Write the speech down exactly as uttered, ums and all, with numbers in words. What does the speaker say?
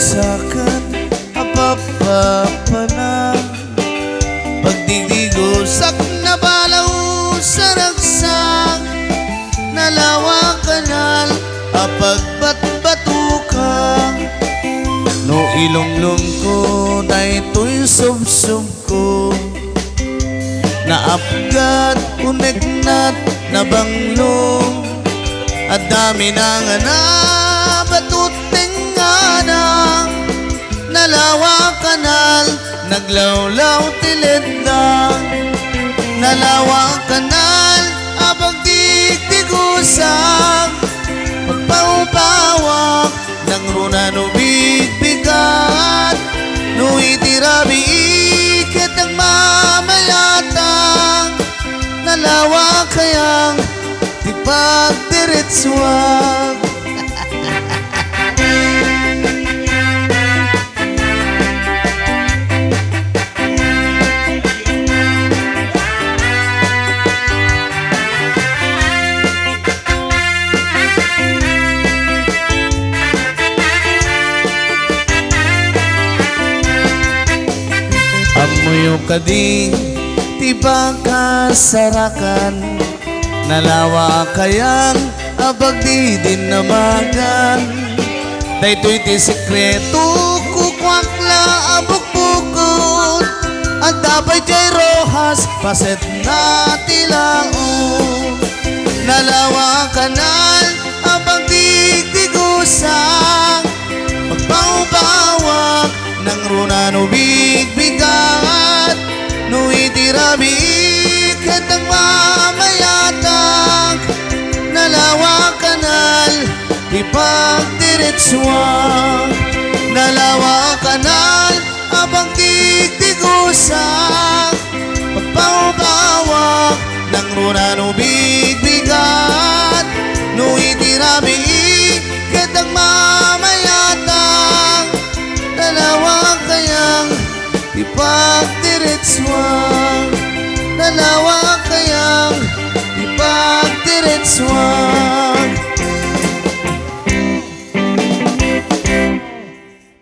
Sakan a papapana, pagdigdigosak, nabalaw sa ragsak, nalawa kanal a pagbatbatuka. No ilumlomko daytoy subsubko, naapgat, unegnat, nabanglo. Adda minangana, batut tengngana, nalawa kanal, naglawlaw ti ledda. Nalawa kanal a pagdigdigusak, pagpaubawak, nangruna no bigbigat. No iti rabii ket nagmamayatang, nalawa kayang ti pagdiretsuak. Ammoyo kadi ti pakasarakan? Nalawa kayang a pagdidinnamagan? Daytoy ti sekreto, kukuak la a bukbukod. Adda pay jay rohas, pasetna ti laom. Nalawa kanal a pagdigdigusak, pagpaubawak, nangruna no bigbigat. No iti rabii ket nagmamayatang, nalawa kanal ti pagdiretsuak. Nalawa kanal a pagdigdigusak, pagpaubawak, nangruna no bigbigat. No iti rabii ket nagmamayatang, nalawa kayang ti pagdiretsuak. Nalawa kayang ti pagdiretsuak.